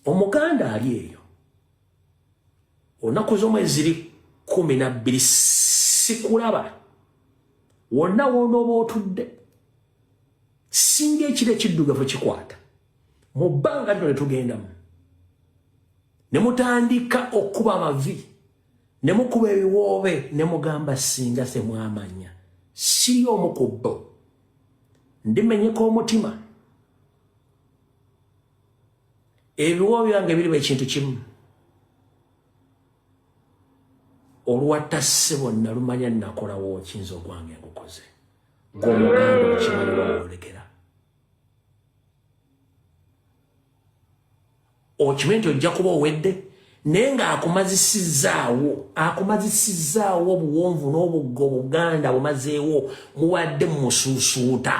Omuganda ali eyo olunaku z'omwezi ziri 12, sikulaba wonna wonooba otudde, singa ekiro ekiddugavu kikwata mu bbanga lino lyetugendamu ne mutandika okukuba amavi ne mukuba ebiwoobe ne mugamba singa semwamanya, siri omu ku bo, ndimenyeka omutima. Ebiwoobe byange biriba ekintu kimu, olwatta ssebo nalumanya nakolawo okiyinza ogwange ngukoze gw'omuganda okimanyi wawolekera okimanyi nti ojja kuba owedde, naye ng'akumazisizzaawo akumazisizzaawo obuwonvu n'obugga obuganda bumazeewo, mubadde mumusuusuuta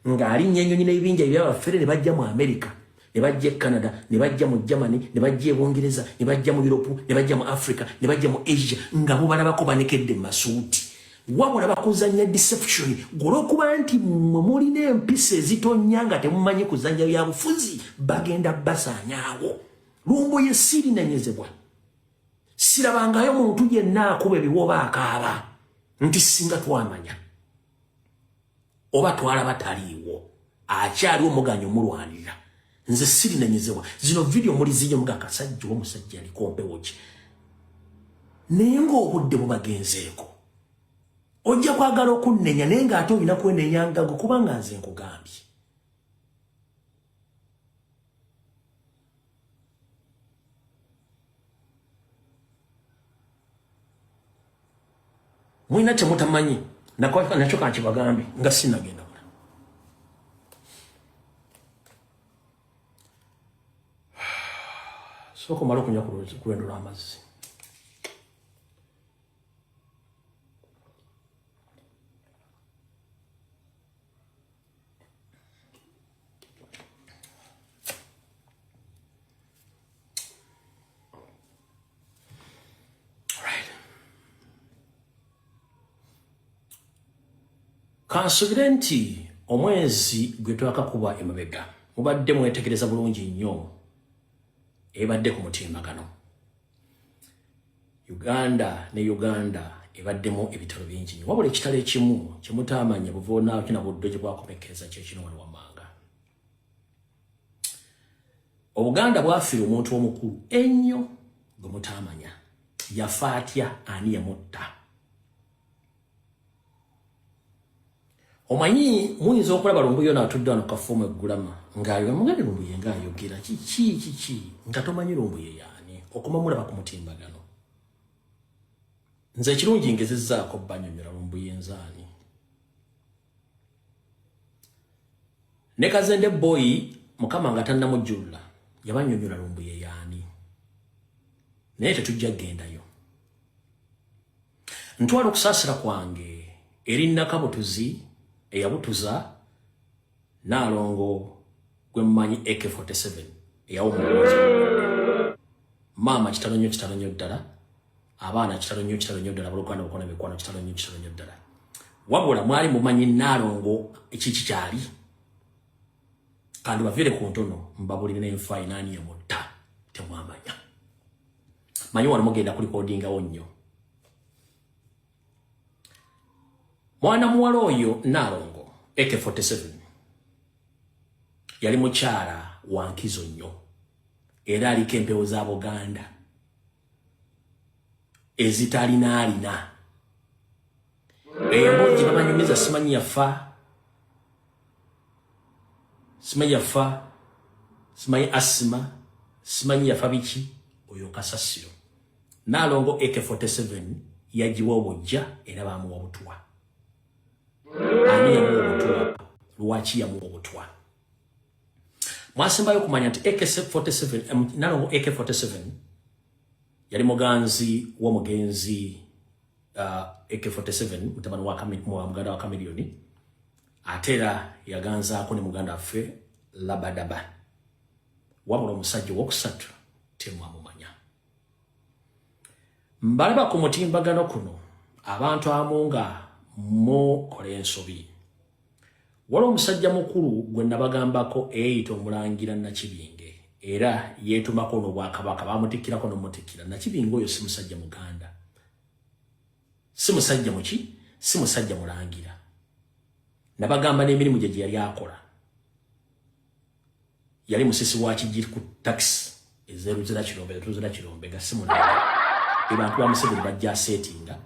ng'alinnya ennyonyi n'ebibinja ebyabafere ne bajja mu Amerika, ne bajja e Canada, ne bajja mu Germany, ne bajja e Bungereza, ne bajja mu Europe, ne bajja mu Africa, ne bajja mu Asia, nga mubalabako banekedde mu masuuti. Wabula bakuzannya deception olw'okuba nti mmwe mulina empisa ezitonnya nga temumanyi kuzannya byabufuzi, bagenda basaanyaawo. Lumbuye sirinanyezebwa, sirabangayo muntu yenna akuba ebiwooba akaaba nti singa twamanya oba twalaba taliiwo, akyaliwo muganya omulwanirira. Nze sirinanyezebwa. Zino vidiyo mulizinyo muga akasajja oba omusajja aliko mpewo ki, naye ng'obudde bubagenzeeko. Ojja kwagala okunnenya, naye ng'ate olina kwenenya ngago, kubanga nze nkugambye. Mulina kyemutamanyi nakyo kankibagambe nga sinagenda bula. Sooka omale okunywa ku lwendo lw'amazzi. Kansubire nti omwezi gwe twakakuba emabega mubadde mwetegereza bulungi nnyo ebadde ku mutimbagano. Uganda ne Uganda ebaddemu ebitalo bingi nnyo, wabula ekitalo ekimu kye mutaamanya buvoonaawo kina buddo gye bwakomekkereza kye kino wano wammanga. Obuganda bwafiira omuntu omukulu ennyo gwe mutaamanya. Yafa atya? Ani yamutta? Omanyi muyinza okulaba Lumbuye ono atudde wano kafuumu eggulama ng'ayoga mugende Lumbuye ng'ayogera kiki kiki nga tomanyi Lumbuye yaani, okoma mulaba ku mutimbagano. Nze ekirungi ngezezzaako banyonyola Lumbuye nzaani. Ne Kazende Boy Mukama nga tannamujjulula yabanyonyola Lumbuye yaani, naye tetujja kugendayo. Ntwala okusaasira kwange eri Nakabutuzi eyabutuza Naalongo gwe mmanyi AK47 eyawummula. Maama kitalo nnyo, kitalo nnyo ddala. Abaana kitalo nnyo, kitalo nnyo ddala. Abooluganda, bakola mikwano, kitalo nnyo, kitalo nnyo ddala. Wabula mwali mumanyi Naalongo ekiki kyali, kandi baviire ku ntono mbabulire n'enfa inaani yamutta temwamanya. Manyi wano mugenda kulikodingawo nnyo. Mwana muwala oyo Naalongo AK47 yali mukyala wa nkizo nnyo, era aliko empewo za Buganda ezitalina alina. Emboozi babanyumiza simanyi yafa, simanyi yafa, simanyi asima, simanyi yafa biki, oyo kasasiro. Naalongo AK47 yagiwa obujja era bamuwa obutwa. Ani yamuwa obutwa? Lwaki yamuwa obutwa? Mwasembayo okumanya nti AK47, Naalongo AK47 yali muganzi w'omugenzi AK47 mutabani wa muganda wa Chameleone, ate era yaganzaako ne muganda waffe Labadaba. Wabula omusajja owokusatu temwamumanya. Mbalaba ku mutimbagano kuno abantu abamu nga mukola ensobi. Waliwo omusajja mukulu gwe nabagambako eyeyita omulangira Nakibinge Era yeetumako n'obwakabaka, bamutikkirako n'omutikkira. Nakibinge oyo si musajja Muganda, si musajja muki, si musajja Mulangira. Nabagamba n'emirimu gye gye yali akola. Yali musisi wa kijiri ku taxi ez'eruzira Kirombe, Luzira Kirombe, nga si Mulangira. Abantu ba Museveni bajja asetinga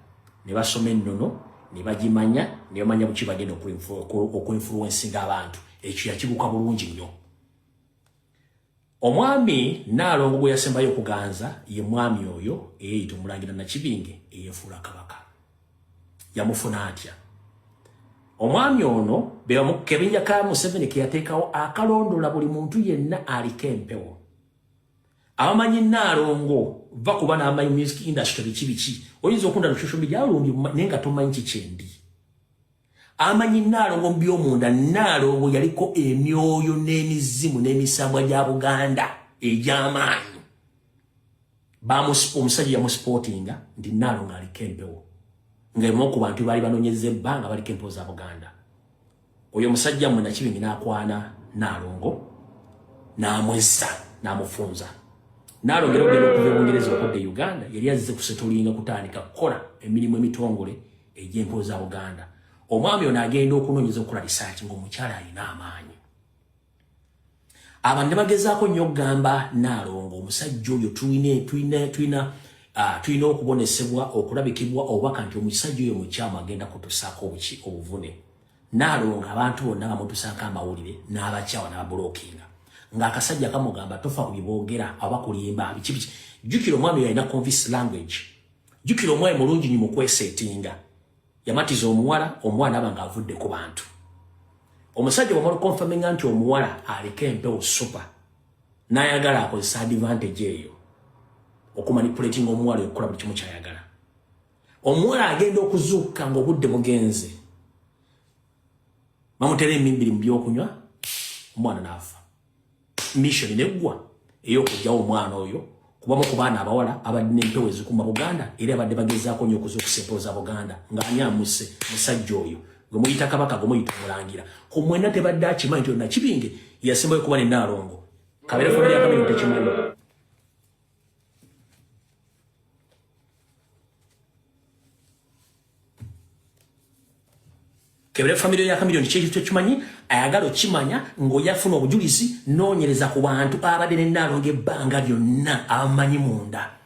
ne basoma ennono ne bagimanya ne bamanya buki bagenda okuinfluencinga abantu. Ekyo yakibuka bulungi nnyo. Omwami Nnaalongo gwe yasembayo okuganza ye mwami oyo eyeeyita Omulangira Nakibinge eyeefuula kabaka. Yamufuna atya? Omwami ono be kabinja ka Museveni ke yateekawo akalondola buli muntu yenna aliko empewo. Abamanyi Nnaalongo va kuba n'amanyi music industry biki biki. Oyinza okunda ku social media alumbye naye nga tomanyi kikyendi. Amanyi Nnaalongo mu by'omunda, Nnaalongo yaliko emyoyo n'emizimu n'emisambwa gya Buganda egy'amaanyi. Omusajja yamusipootinga nti Nnaalongo aliko empewo, nga emu ku bantu baali banoonyeza ebbanga baliko empewo za Buganda. Oyo omusajja mmwe Nakibinge n'akwana Nnaalongo n'amwezza n'amufunza. Nnaalongo era okugenda okuva e Bungereza okudda e Uganda yali azze kusetulinga kutandika kukola emirimu emitongole egy'empewo za Buganda. Omwami ono agenda okunoonyeza okukola lisaaki ng'omukyala alina amaanyi. Abantu ne bagezaako nnyo okugamba Nnaalongo omusajja oyo tulina okubonesebwa okulabikibwa obubaka nti omusajja oyo mukyamu agenda kutusaako obuki obuvune. Nnaalongo abantu bonna bamutusaako amawulire n'abakyawa n'ababulokinga. Ng'akasajja kamugamba tofa ku bye boogera oba kulimba biki biki. Jjukira omwami oyo alina convince language. Jjukira omwami mulungi nnyo mu kweseetinga. Yamatiza omuwala, omwana aba ng'avudde ku bantu. Omusajja bw'amala okukonfaminga nti omuwala aliko empewo super, n'ayagala akozesa advantage eyo okumanipulatinga omuwala okukola buli kimu ky'ayagala. Omuwala agenda okuzuukuka ng'obudde bugenze, bamutera emimbiri mu by'okunywa, omwana n'afa. Mission neggwa ey'okuggyawo omwana oyo kubamu ku baana abawala abadde n'empewo ezikuuma Buganda era abadde bagezaako nnyo okuzuukusa empewo za Buganda ng'ani amusse musajja oyo gwe muyita kabaka gwe muyita omulangira. Ku mwenna tebadde akimanyi nti ono Nakibinge yasembayo kuba ne Nnaalongo. Kabeere famire ya Kamiri tekimanyi. Kebere famire ya Chameleone kye kyo kimanyi ayagala okimanya ng'oyafuna obujulizi noonyereza ku bantu abadde ne Nnaalongo ebbanga lyonna abamanyi munda.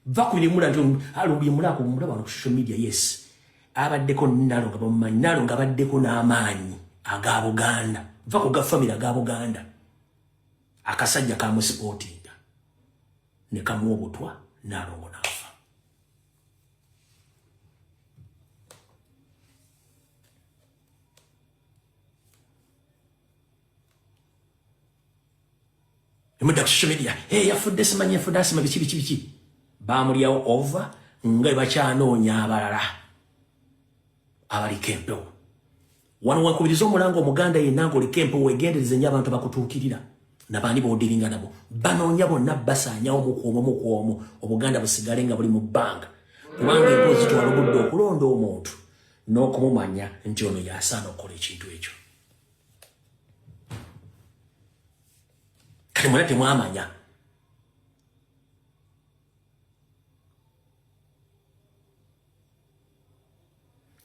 Va ku birimula nti alumbye mulako mulaba wano ku social media, yes. Abaddeko Nnaalongo bamumanyi, Nnaalongo abaddeko n'amaanyi aga Buganda. Va ku ga famire aga Buganda. Akasajja kamusipootinga ne kamuwa obutwa Nnaalongo n'afa. Emudda ku social media, hey, yafudde simanyi yafudde asima biki biki biki. Baamulyawo over nga bakyanoonya abalala abaliko empewo. Wano wankubiriza omulanga Omuganda yenna ng'oliko empewo weegendereze nnyo abantu abakutuukirira nabaani b'odiringa nabo. Banoonya bonna basaanyawo mukwomu mukwomu Obuganda busigale nga buli mu bbanga, kubanga empewo zitwala obudde okulonda omuntu n'okumumanya nti ono y'asaana okukola ekintu ekyo. Kati mwena temwamanya.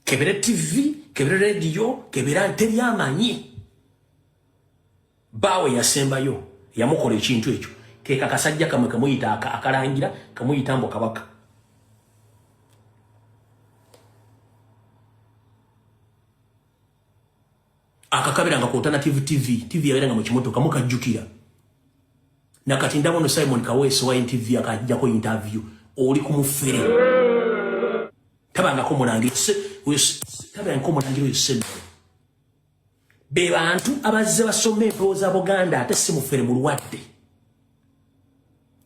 Kebere TV, kebere radio, kebera teri amanyi. Bawe yasembayo yamukola ekintu ekyo. Keka kasajja kamwe kamuyita akalangira kamuyita mbo kabaka. Akakabira nga ku alternative TV, TV yabeera nga mu kimotoka mukajjukira. Nakati ndaba ono Simon Kaweesi wa NTV akajjako interview oli ku mufere. Tabangako mulangira tabangako mulangira oyo Ssennono. Be bantu abazze basoma empewo za Buganda ate si mufere mulwadde.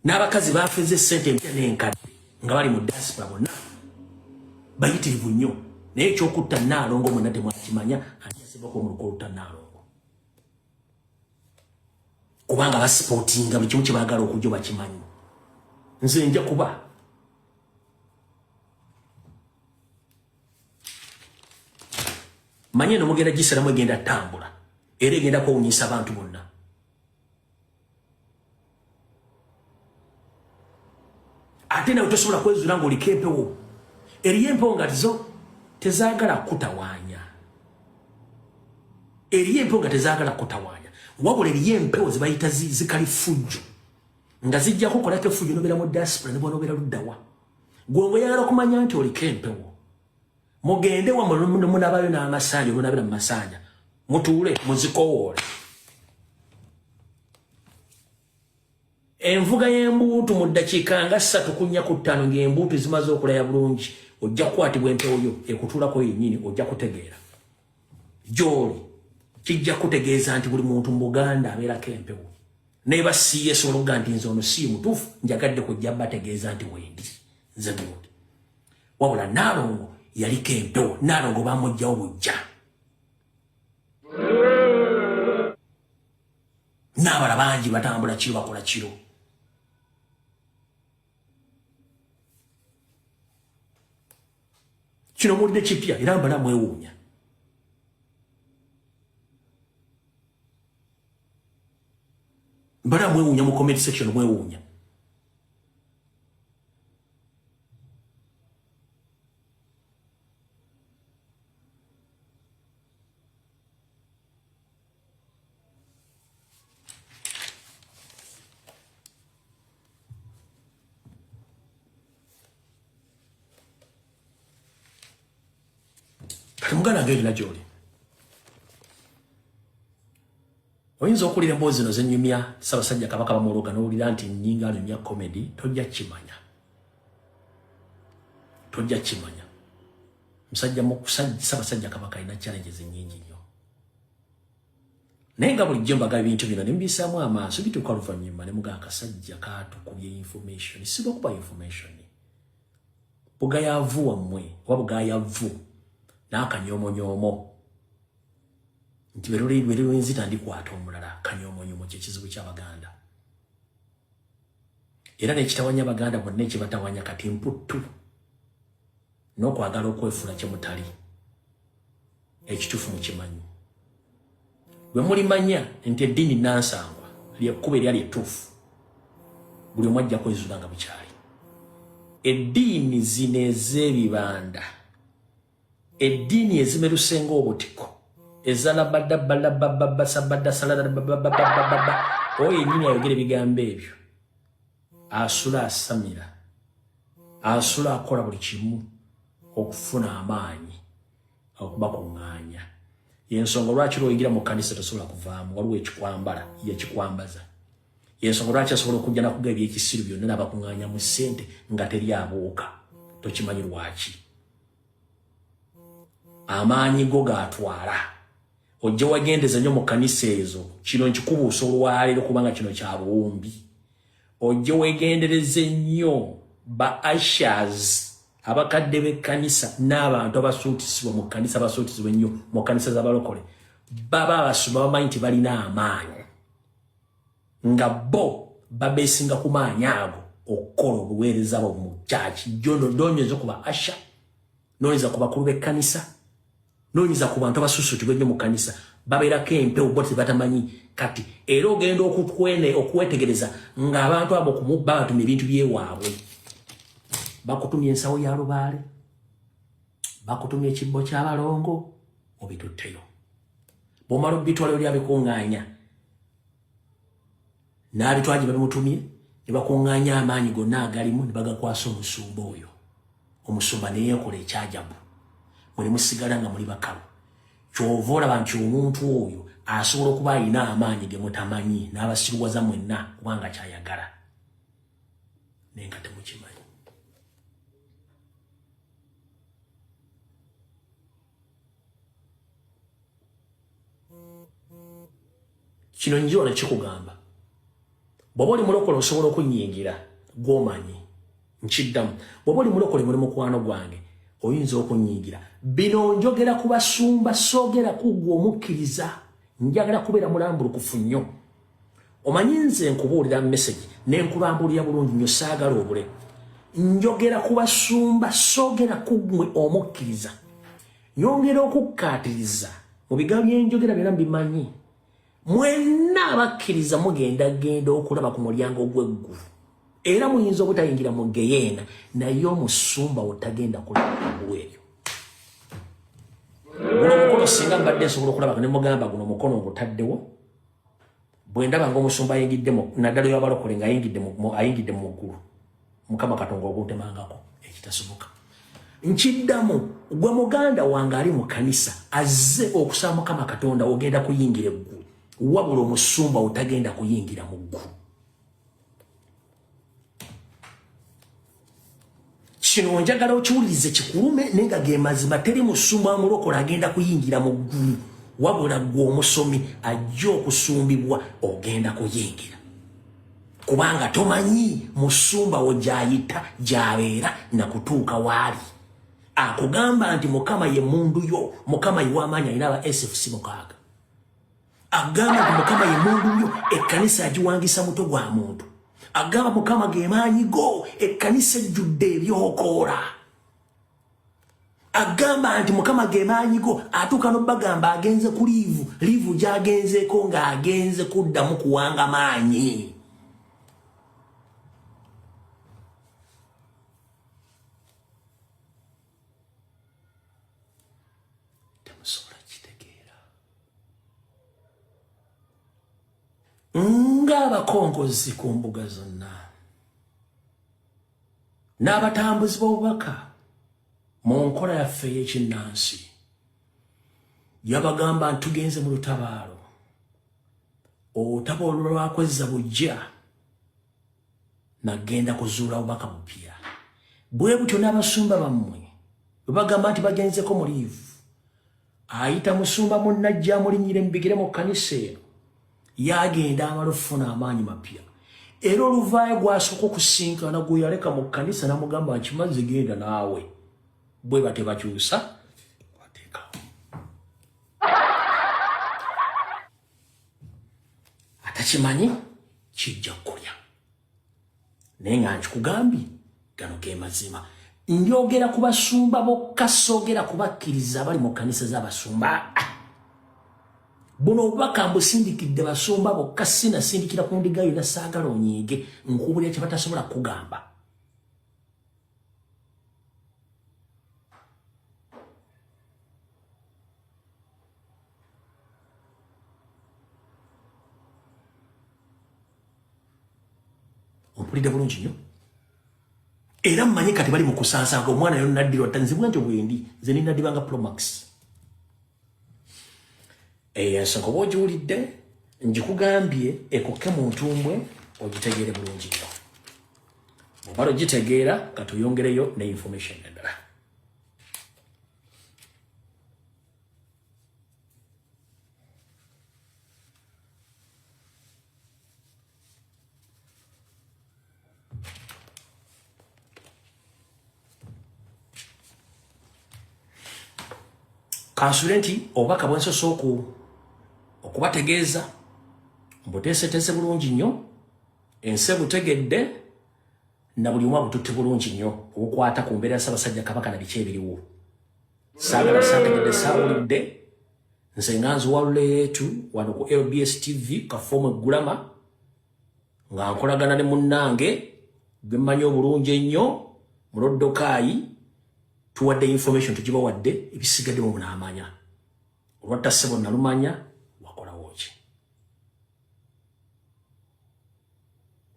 N'abakazi bafeze ssente empya n'enkadde nga bali mu diaspora bonna bayitirivu nnyo, naye ekyokutta Nnaalongo mwenna temwakimanya ani yasembako omuluka olutta Nnaalongo, kubanga basipootinga buli kimu kye baagala okujja bakimanyi. Nze nja kuba manye eno mugenda gisalamu egenda tambula era egenda kwewunyisa abantu bonna. Ate nawe tosobola kwezuula ng'oliko empewo. Eriyo empewo nga zo tezaagala kukutawaanya. Eriyo empewo nga tezaagala kukutawaanya, wabula eriyo empewo ze bayita zikali fujjo nga zijja kukolako effujjo nobeera mu diaspora ne bw'onobeera luddawa. Gwe ng'oyagala okumanya nti oliko empewo, mugende wamwe munabayo n'amasanja, munabira mu masanja, mutuule muzikowoole. Envuga y'embuutu mu ddakiika nga ssatu ku nnya ku ttaano ng'embuutu zimaze okulaya bulungi, ojja kukwatibwa empewo yo ekutuulako yennyini, ojja kutegeera gy'oli. Kijja kutegeeza nti buli muntu mu Buganda abeerako empewo. Naye ba si yesobola okuga nti nze ono si mutuufu, njagadde kujja bategeeza nti wendi nze gundi. Wabula Nnaalongo yaliko empewo, Nnaalongo bamuggyawo bujja. N'abala bangi batambula kiro, bakola kiro. Kino muwulidde kipya era mbala mwewuunya. Mbala mwewuunya mu comment section, mwewuunya. Kati muganda wange yonna gy'oli oyinza okuwulira emboozi zino zenyumya Ssaabasajja Kabaka bamuloga n'owulira nti nnyinga anyumya comedy, tojja kimanya, tojja kimanya. Musajja Ssaabasajja Kabaka alina challenges nnyingi nnyo, naye nga bulijjo mbaga ebintu bino ne mbiyisaamu amaaso, bituuka luvannyuma ne muga akasajja kaatukubye information. Si lwakuba information bugayavu wammwe oba bugayavu n'akanyoomonyoomo nti bwe lwenzita ndikwata omulala. Kanyoomonyoomo kyekizibu ky'Abaganda era nekitawanya Abaganda bonna. Ekibatawanya kati mputtu n'okwagala okwefuula kye mutali. Ekituufu mukimanyi, bwe mulimanya nti eddiini nansangwa lyekkuba eryali ettuufu, buli omu ajja kwezuula nga bukyali. Eddiini zino ez'ebibanda, eddiini ezimeruse ng'obutiko, ezalabadabalabababasabaddasalaababababa, oyo yennyini ayogera ebigambo ebyo asula asamira, asula akola buli kimu okufuna amaanyi okubakuŋŋaanya. Yensonga lwaki lwoyingira mu kkanisa tosobola kuvaamu, waliwo ekikwambala, yekikwambaza. Yensonga lwaki asobola okujja nakuga ebyekisiru byonna nabakuŋŋaanya mu ssente nga teri abuuka. Tokimanyi lwaki amaanyi go gatwala. Ojja wagendeza nnyo mu kkanisa ezo. Kino nkikubuusa olwaleero kubanga kino kya buwumbi. Ojje wegendereze nnyo ba ushers, abakadde b'ekkanisa n'abantu abasuutisibwa mu kkanisa, abasuutisibwa ennyo mu kkanisa z'abalokole. Baba abasumba bamanyi nti balina amaanyi, nga bo babeesinga ku maanyi ago okukola obuweereza bwo mu kyaki. Jono noonyeza ku ba usher, noonyeza ku bakulu b'ekkanisa, noonyeza ku bantu abasusuutibwa ennyo mu kkanisa. Babeerako empewo bo tebatamanyi. Kati era ogenda okukwene okwetegereza ng'abantu abo kumubba batumya ebintu byewaabwe. Bakutumya ensawo ya lubaale, bakutumya ekibbo ky'abalongo, obitutteyo. Bw'omala obitwala oli abikuŋŋaanya n'abitwala gye babimutumye, ne bakuŋŋaanya amaanyi gonna agalimu ne bagakwasa omusumba oyo. Omusumba ne yeekola ekyajabu, mwe musigala nga muli bakalu. Kyova olaba nti omuntu oyo asobola okuba alina amaanyi ge mutamanyi n'abasiruwaza mwenna kubanga kyayagala, naye nga temukimanyi. Kino njiwa nekikugamba, bw'oba oli mulokole osobola okunyingira gw'omanyi. Nkiddamu, bw'oba oli mulokole, muli mukwano gwange, oyinza okunyingira. Bino njogera ku basumba, soogera ku ggwe omukkiriza. Njagala kubeera mulambulukufu nnyo. Omanyi nze nkubuulira message ne nkulambulira bulungi nnyo, saagala obule. Njogera ku basumba, soogera ku ggwe omukkiriza. Nyongera okukkaatiriza mu bigambo byenjogera byonna mbimanyi, mwenna abakkiriza mugenda genda okulaba ku mulyango gw'eggulu. Era muyinza obutayingira mu geyeena, naye omusumba otagenda kulaba ggulu eryo. Guno omukono singa mbadde nsobola okulaba ne mugamba guno omukono ngutaddewo, bwe ndaba ng'omusumba ayingidde naddala oyo abalokole ng'ayingidde ayingidde mu ggulu, Mukama Katonda oguntemangako ekitasoboka. Nkiddamu, gwe muganda wange ali mu kanisa azze okusaba Mukama Katonda, ogenda kuyingira eggulu, wabula omusumba otagenda kuyingira mu ggulu. Kino njagala okiwulirize kikulume, naye nga ge mazima. Teri musumba mulokola agenda kuyingira mu ggulu, wabula ggwe omusomi ajja okusumbibwa ogenda kuyingira, kubanga tomanyi musumba wo gy'ayita gy'abeera nakutuuka waali. Akugamba nti Mukama ye mundu yo, Mukama ye w'amaanyi, alina aba SFC 6. Agamba nti Mukama ye mundu yo, ekkanisa agiwangisa mutwe gwa muntu. Agamba Mukama ge maanyi go, ekkanisa ejjudde ebyokoola. Agamba nti Mukama ge maanyi go, atuuka n'obagamba agenze ku liivu, liivu gy'agenzeeko ng'agenze kuddamu kuwanga maanyi. Temusobola kitegeera ng'abakongozi ku mbuga zonna n'abatambuzi b'obubaka mu nkola yaffe ey'ekinnansi. Yabagamba nti tugenze mu lutabaalo, olutaba olwo lwakwezza bujja nagenda kuzuula bubaka bupya. Bwe butyo n'abasumba bammwe bwe bagamba nti bagenzeko mu liivu, ayita musumba munnajja amulinnyire mu bigere mu kkanisa eno, yagenda amala okufuna amaanyi mapya, era oluvaayo gwasooka okusinkana gwe yaleka mu kkanisa namugamba nkimaze, genda naawe. Bwe batebakyusa bateekawo atakimanyi kijja kukulya. Naye nga nkikugambye, gano ge mazima. Njogera ku basumba bokka, soogera ku bakkiriza abali mu kkanisa z'abasumba. Buno obubaka mbusindikidde basumba bokka, sinasindikira ku ndiga yonna. Saagala onyiige, nkubulira kye batasobola kukugamba. Ompulidde bulungi nnyo, era mmanyi kati bali mu kusansanga omwana yo naddirwa nzibwa ntyo bwendi nze ninadibanga Promax. Eyo ensonga oba ogiwulidde, ngikugambye ekukke mu ntumbwe ogitegeere bulungi nnyo. Bwomala ogitegeera, katuyongereyo ne information endala. Kansule nti obubaka bwensoose okubategeeza mbuteeseteese bulungi nnyo, ensi ebutegedde na buli omu abututte bulungi nnyo, obukwata ku mbeera ya Ssaabasajja Kabaka na biki ebiriwo. Saagala saategedde saawulidde. Nze nga nziwaluleetu wano ku LBS TV kafoomu eggulama nga nkolagana ne munnange gwe mmanyi obulungi ennyo Muloddokaayi, tuwadde information, tugibawadde, ebisigadde mu munaamanya. Olwatta ssebo nalumanya wakolawo ki?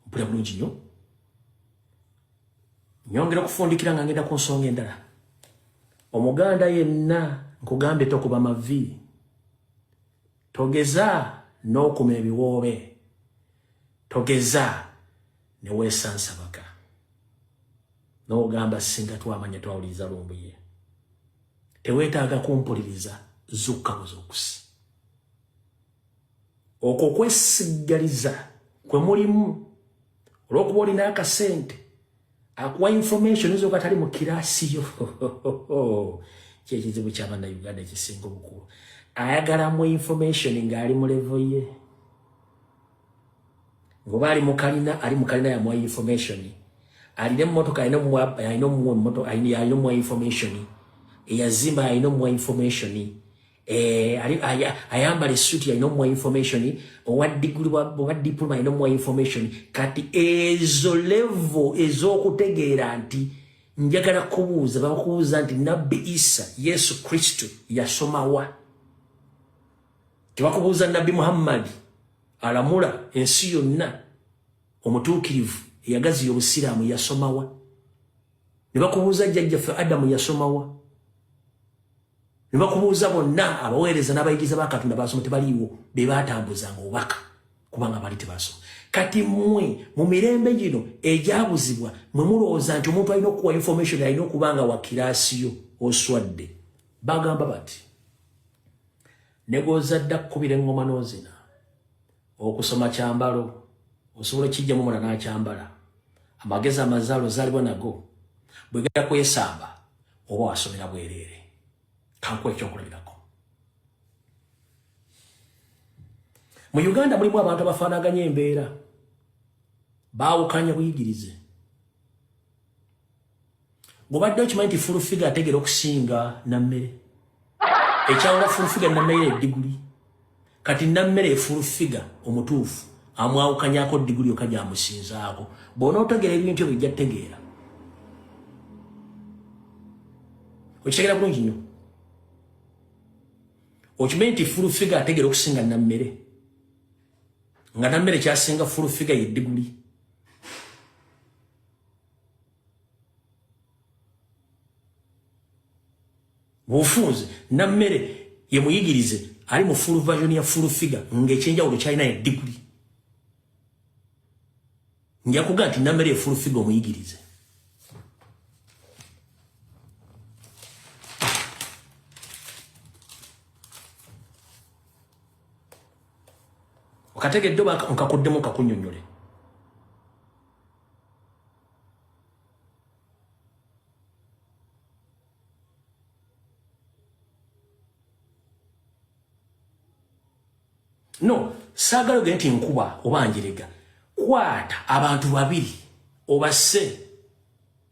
Mpulira bulungi nnyo. Nyongera okufundikira nga ngenda ku nsonga endala. Omuganda yenna nkugambye, tokuba mavi, togeza n'okuma ebiwoobe, togeza ne weesansabaka n'ogamba singa twamanya twawuliriza Lumbuye. Teweetaaga kumpuliriza, zukka buzuukusi. Okwo okwesiggaliza kwe mulimu olw'okuba olina akasente, akuwa information oyinza okuba tali mu kiraasi yo. Kyekizibu ky'abannayuganda ekisinga obukulu, ayagalamu information ng'ali mu level ye, ngoba ali mukalina, ali mukalina yamuwa information, alina emmotoka alina omuwa information, eyazimba alina omuwa information. Eh, ayambala essuuti alina omuwa information, owa diguli oba diploma alina omuwa information. Kati ezo levo ez'okutegeera nti njagala kubuuza, bakubuuza nti Nabbi Isa Yesu Kristo yasomawa? Tebakubuuza Nabbi Muhammadi alamula ensi yonna omutuukirivu eyagaziya obusiraamu yasomawa? Ne bakubuuza jjajjaffe Adamu yasomawa? Ne bakubuuza bonna abaweereza n'abayigiriza ba Katonda basoma? Tebaliiwo be baatambuzanga obubaka kubanga baali tebasoma. Kati mmwe mu mirembe gino egyabuzibwa mwe mulowooza nti omuntu alina okuwa information alina okuba nga wa kiraasiyo. Oswadde. Bagamba bati ne gw'ozadde akkubira eŋŋoma n'ozina. Okusoma kyambalo, osobola okijjamu omwana n'akyambala. Amagezi amazaalo ozaalibwa nago, bwe gakwesamba oba wasomera bwereere. Kankuwa ekyokulabirako. Mu Uganda mulimu abantu abafaanaganya embeera, baawukanya buyigirize. Gobadde okimanyi nti full figure ategera okusinga Nammere? Ekyawula full figure Nammere ediguli. Kati Nammere full figure omutuufu amwawukanyako diguli yokka gyamusinzaako. Bw'onootegera ebintu ebyo ojja kutegeera. Okitegeera bulungi nnyo. Okimanyi nti full figure ategera okusinga Nammere? Nga Nammere kyasinga full figure ye diguli. Bufunze Nammere ye muyigirize ali mu full version ya full figure ng'ekyenjawulo kyalina ye diguli. Nja kugaa nti Nammere ye full figure omuyigirize. Okategedde oba nkakuddemu nkakunnyonnyole? No, saagala ogende nti nkuba oba njerega. Kwata abantu babiri obasse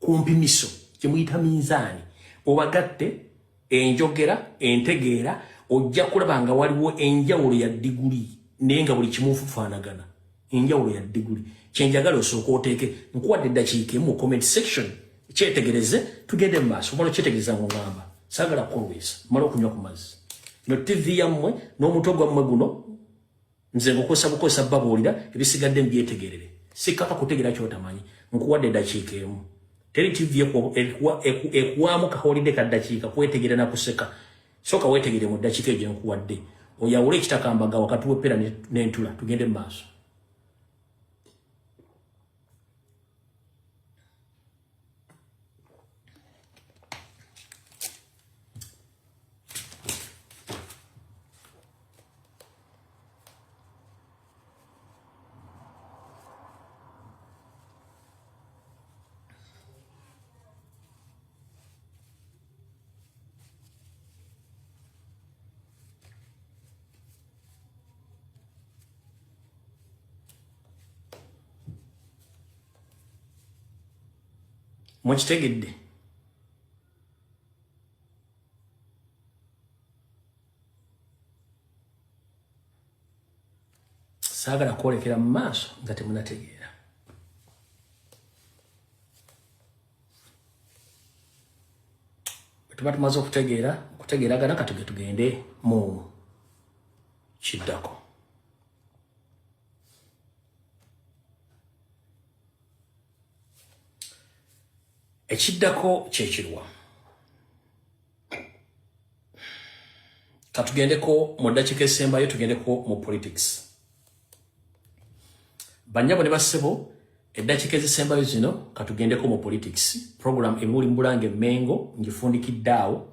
ku mpimiso gye muyita minzaani, obagatte enjogera entegeera, ojja kulaba nga waliwo enjawulo ya diguli, naye nga buli kimu fufaanagana. Enjawulo ya diguli kyenjagala osooka oteeke. Nkuwadde eddakiika emu mu comment section, kyetegereze tugende mu maaso. Omala okyetegereza ng'ongamba. Saagala kukulwisa, mala okunywa ku mazzi. No tv yammwe n'omutwe gwammwe guno nze ngukozesa bukozesa babuulira, ebisigadde mbyetegerere. Sikkaka kutegeera kyotamanyi. Nkuwadde eddakiika emu. Teri tv ekuwaamu kaholide ka ddakiika kwetegerera na kuseka. Sooka weetegere mu ddakiika eyo gye nkuwadde, oyawule ekitakambaga wakati w'eppera n'entula. Tugende mu maaso. Mukitegedde? Saagala kwolekera mu maaso nga temunategeera. Bwe tuba tumaze okutegeera okutegeeragana, katuge tugende mu kiddako. Ekiddako kyekirwa. Katugendeko mu ddakiika esembayo, tugendeko mu politics. Banyabo ne bassebo, eddakiika ezisembayo zino katugendeko mu politics. Program emuli mbulange Mengo ngifundikidde awo.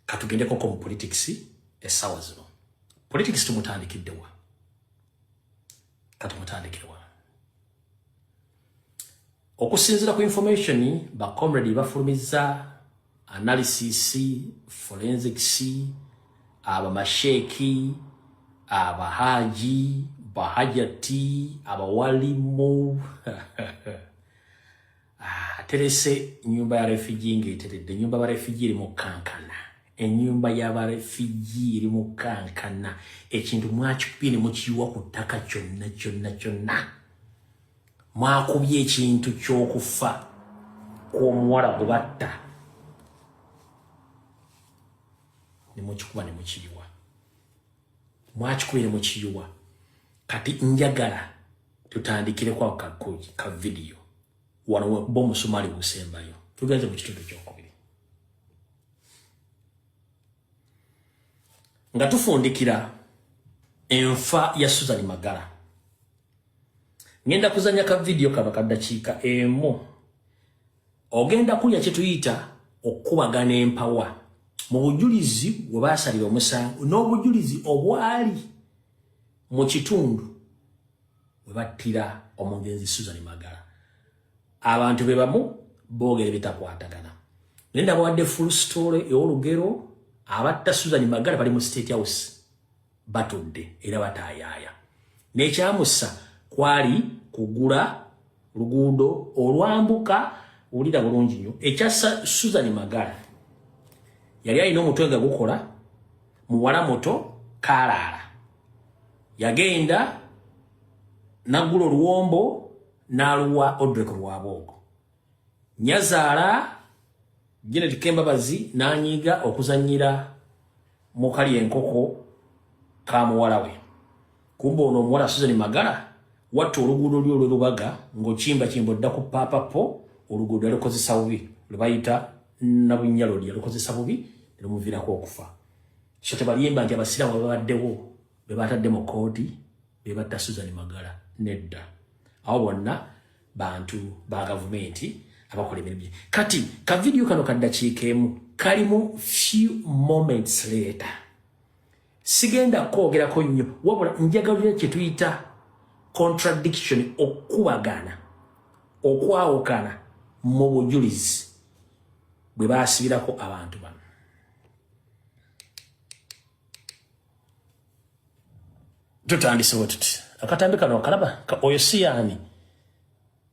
Katugendekoko mu politics essaawa zino. Politics tumutandikiddewa? Katumutandikirwa okusinziira ku information ba comrade bafulumizza, analysis, forensics, abamasheeki, abahaji, bahajati, abawalimu. Aterese nyumba ya refugee ng'eteredde. Nyumba ba refugee eri mu kankana. Ennyumba y'abarefugee eri mu kankana. Ekintu mwakikubye ne mukiyiwa ku ttaka kyonna kyonna kyonna. Mwakubye ekintu ky'okufa kw'omuwala gwe batta ne mukikuba ne mukiyiwa. Mwakikubye ne mukiyiwa. Kati njagala tutandikireko ako ka vidiyo wano bo omusumaali gusembayo. Tugenze mu kitundu kyokubiri nga tufundikira enfa ya Susan Magara. Ngenda kuzanya ka vidiyo kano ka ddakiika emu. Ogenda kulya kye tuyita okukubagana empawa mu bujulizi we baasalira omusango n'obujulizi obwali mu kitundu we battira omugenzi Susan Magara. Abantu be bamu boogera ebitakwatagana. Naye ndabawadde full story ey'olugero. Abatta Susan Magara bali mu State House batudde era bataayaaya. N'ekyamussa kwali kugula luguudo olwambuka. Wulira bulungi nnyo, ekyassa Susan Magara yali alina omutwe nga gukola, muwala muto kaalaala, yagenda naggula oluwombo n'aluwa Odrek Rwabwogo. Nyazaala Janet Kembabazi n'anyiiga okuzannyira mu kali enkoko ka muwala we. Kumbe ono omuwala Susan Magara watta oluguudo luli olw'e Lubaga ng'okimbakimba odda ku Paapa Po, oluguudo yalukozesa bubi, lwe bayita Nabunyalodi, yalukozesa bubi ne lumuviirako okufa. So tebalimba nti abasiraamu babaddewo be batadde mu kkooti be batta Susan Magara, nedda. Abo bonna bantu ba gavumenti abakola emirimu. Kati ka vidiyo kano ka ddakiika emu kalimu few moments later. Sigenda kwogerako nnyo, wabula njagalira kye tuyita contradiction, okukubagana, okwawukana mu bujulizi bwe baasibirako abantu bano. Tutandise bwe tuti. Akatambi kano okalaba, oyo si yaani?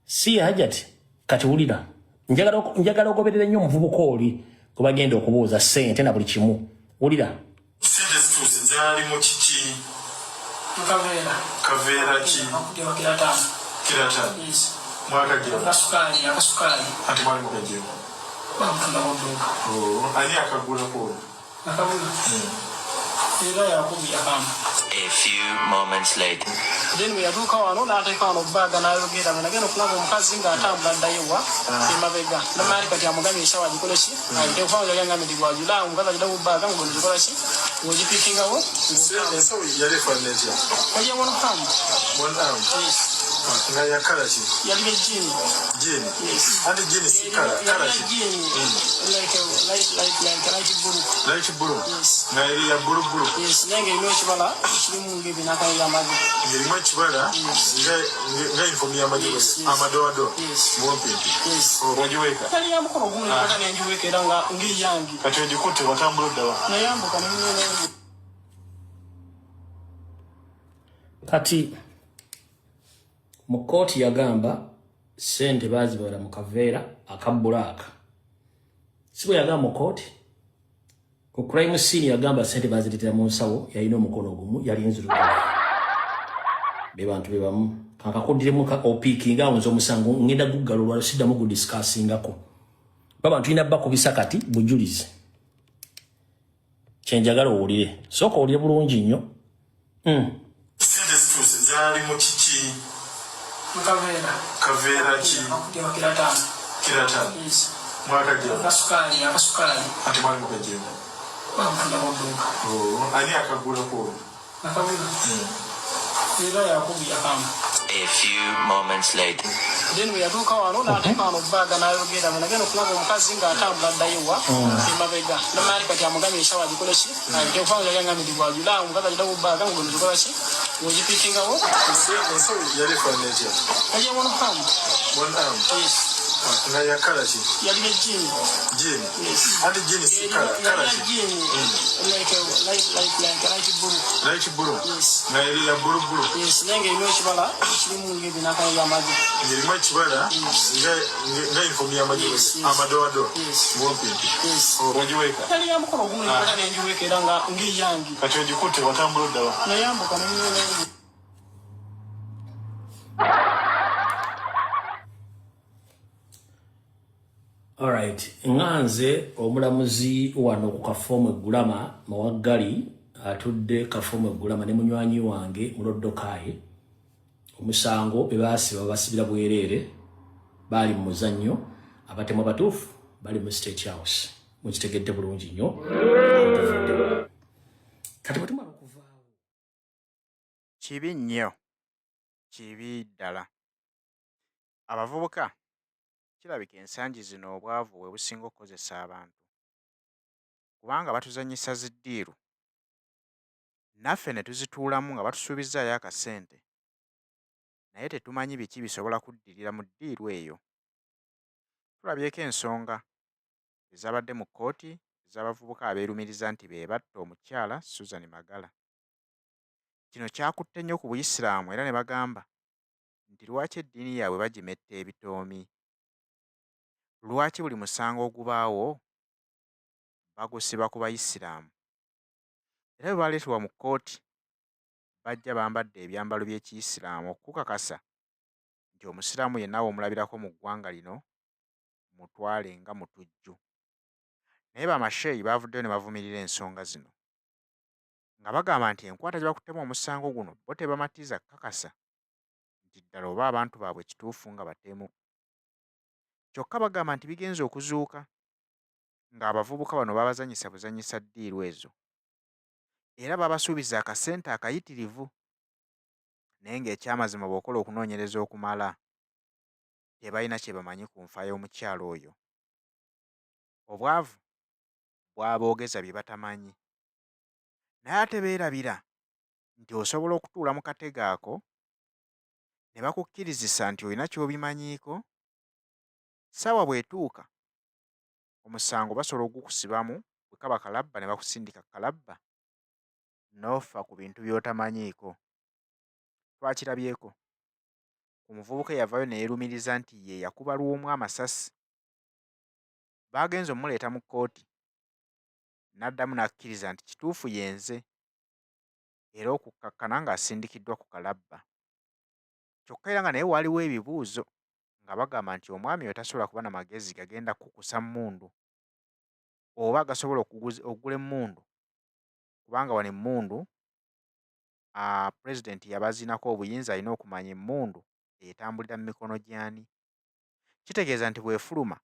Si Hajati? Kati wulira, njagala ogoberere nnyo omuvubuka oli gwe bagenda okubuuza ssente na buli kimu. Wulira. Sente zituuse zaali mu kiki? Kaveera. Kaveera ki? Bakugema 500. 500? Yes. Mwakagira? Akasukaali, akasukaali. Ate mwali mukagyemu? Bamutunda mu dduuka. Oh, ani akagulako olwo? Akagula. Era yakubye akantu. A few moments later. Then bwe yatuuka wano n'ateeka wano bbaaga n'ayogera. Bwe nagenda okulaba omukazi ng'atambula addayo wa emabega. Namaali kati amugambye ensawo agikole ki? Ayite kubanga yali angambye nti bw'ajula omukazi agiddawo bbaaga ng'ogikola ki? Ng'ogipiikingawo. Ensawo yali efaanana etya? Yali ya one arm. One arm? Yes. Nga ya colour ki? Yali ya jean. Jean? Yes. Anti jean si colour, colour Yali ki? ya jean. Like a light, light, like light blue. Light blue? Yes. Nga eri ya blue blue? Yes, naye ng'erimu ekibala kirimu ng'ebinaakala by'amagi. Ng'erimu ekibala nga uniform y'amagye, Yes, yes. amadoado Yes. bumpimpi. Yes. Wagiweeka? Yali ya mukono gumu nekwata nenjiweeka era nga ngeri yange. Kati ogikutte watambula oddawa? Nayambuka ne Kati mu kkooti yagamba ssente baazibala mu kaveera aka black. Si bwe yagamba mu kkooti? Ku crime scene yagamba ssente bazireetera mu nsawo, yalina omukono ogumu, yali nzirugavu. Be bantu be bamu. Kankakuddiremu ka opiikinga awo, nze omusango ngenda guggala olwalo, siddamu gudiscussingako. Baba tulina bakubisa kati bujulizi. Kyenjagala owulire. Sooka owulire bulungi nnyo. Sente zituuse zaali mu kiki? Kaveera. Kaveera ki? Bakugema 500. 500? Yes. Mwakagira? Akasukaali, akasukaali. Ate mwali mukagyemu? Bamutunda mu dduuka. Oh, ani akagulako olwo? Akagula. Era yakubye akantu. A few moments later. Then bwe yatuuka wano n'ateeka wano bbaaga n'ayogera. Bwe nagenda okulaba omukazi ng'atambula addayo wa emabega. Namaali kati amugambye ensawo agikole ki? Ayite kubanga yali angambye nti bw'ajula omukazi agiddawo bbaaga ng'ogikola ki? Ng'ogipiikingawo. Ensawo yali efaanana etya? Yali ya one arm. One arm? Yes. Nga ya colour ki? Yali ne jean. Jean? Yes. Anti jean si colour. Colour Yali ki? jean like light, light, like light blue. Light blue? Yes. Nga eri ya blue blue? Yes, naye ng'erimu ekibala kirimu ng'ebinakano by'amagi. Ng'erimu ekibala nga uniform y'amagye? Yes, yes. Amadowadowa? Yes. Bumpimpi? Yes. Ogiweeka? Yali ya mukono gumu, nekwata nenjiweeka era nga ng'eyange. Kati ogikutte, watambula oddawa? Nayambuka nenywera. Alright, nga nze omulamuzi wano ku kafoomu eggulama Mawaggali atudde kafoomu eggulama ne munywanyi wange Muloddokayi. Omusango be baasiba basibira bwereere, baali mu muzannyo. Abatemu abatuufu bali mu State House, mukitegedde bulungi nnyo. Tuvuddewo kati bwe tumala okuvaawo. Kibi nnyo, kibi ddala. Abavubuka kirabika ensangi zino obwavu bwe businga okukozesa abantu kubanga batuzannyisa zi ddiiru naffe ne tuzituulamu nga batusuubizzaayo akasente naye tetumanyi biki bisobola kuddirira mu ddiiru eyo. Tulabyeko ensonga ezaabadde mu kkooti ez'abavubuka abeerumiriza nti be batta omukyala Susan Magara. Kino kyakutte nnyo ku Buyisiraamu era ne bagamba nti lwaki eddiini yaabwe bagimetta ebitoomi? Lwaki buli musango ogubaawo bagusiba ku Bayisiraamu? Era bwe baaleetebwa mu kkooti bajja bambadde ebyambalo by'Ekiyisiraamu okukakasa nti Omusiraamu yenna w'omulabirako mu ggwanga lino mutwale nga mutujju. Naye Bamasheikh baavuddeyo ne bavumirira ensonga zino nga bagamba nti enkwata gye bakuttemu omusango guno bo tebamatiza kukakasa nti ddala oba abantu baabwe kituufu nga batemu. Kyokka bagamba nti bigenze okuzuuka ng'abavubuka bano babazannyisa buzannyisa ddiiru ezo era babasuubiza akasente akayitirivu naye ng'ekyamazima bw'okola okunoonyereza okumala tebalina kye bamanyi ku nfa y'omukyala oyo. Obwavu bwaboogeza bye batamanyi. Naye ate beerabira nti osobola okutuula mu katego ako ne bakukkirizisa nti olina ky'obimanyiiko, ssaawa bw'etuuka omusango basobola okugukusibamu bwe kaba kalabba ne bakusindika ku kalabba n'ofa ku bintu by'otamanyiiko. Twakirabyeko ku muvubuka eyavaayo ne yeerumiriza nti ye yakuba Lwomwa amasasi. Baagenze ommuleeta mu kkooti n'addamu n'akkiriza nti kituufu yenze era okukkakkana ng'asindikiddwa ku kalabba. Kyokka era nga naye waaliwo ebibuuzo nga bagamba nti omwami oyo tasobola kuba na magezi gagenda kukukusa mmundu oba agasobola okugula emmundu kubanga wano emmundu pulezidenti yabazinako obuyinza, alina okumanya emmundu etambulira mu mikono gy'ani. Kitegeeza nti bw'efuluma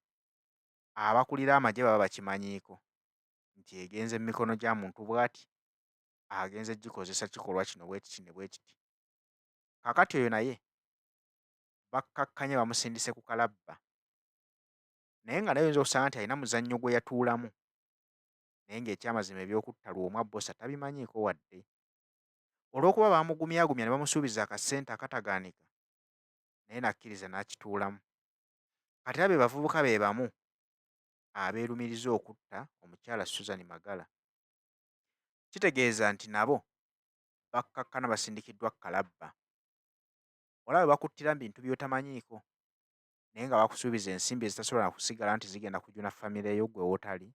abakulira amagye baba bakimanyiiko nti egenze mu mikono gya muntu bw'ati, agenze gikozesa kikolwa kino bwe kiti ne bwe kiti. Kaakati oyo naye bakkakkanye bamusindise ku kalabba naye nga naye oyinza okusanga nti alina muzannyo gwe yatuulamu naye ng'ekyamazima eby'okutta Lwomwa Bbosa tabimanyiiko wadde. Olw'okuba baamugumyagumya ne bamusuubiza akasente akatagaanika naye n'akkiriza n'akituulamu. Kati era be bavubuka be bamu abeerumiriza okutta omukyala Susan Magara. Kitegeeza nti nabo bakkakkana basindikiddwa ku kalabba. Olaba bwe bakuttira mu bintu by'otamanyiiko naye nga bakusuubiza ensimbi ezitasobola na kusigala nti zigenda kujuna famire yo ggwe w'otali.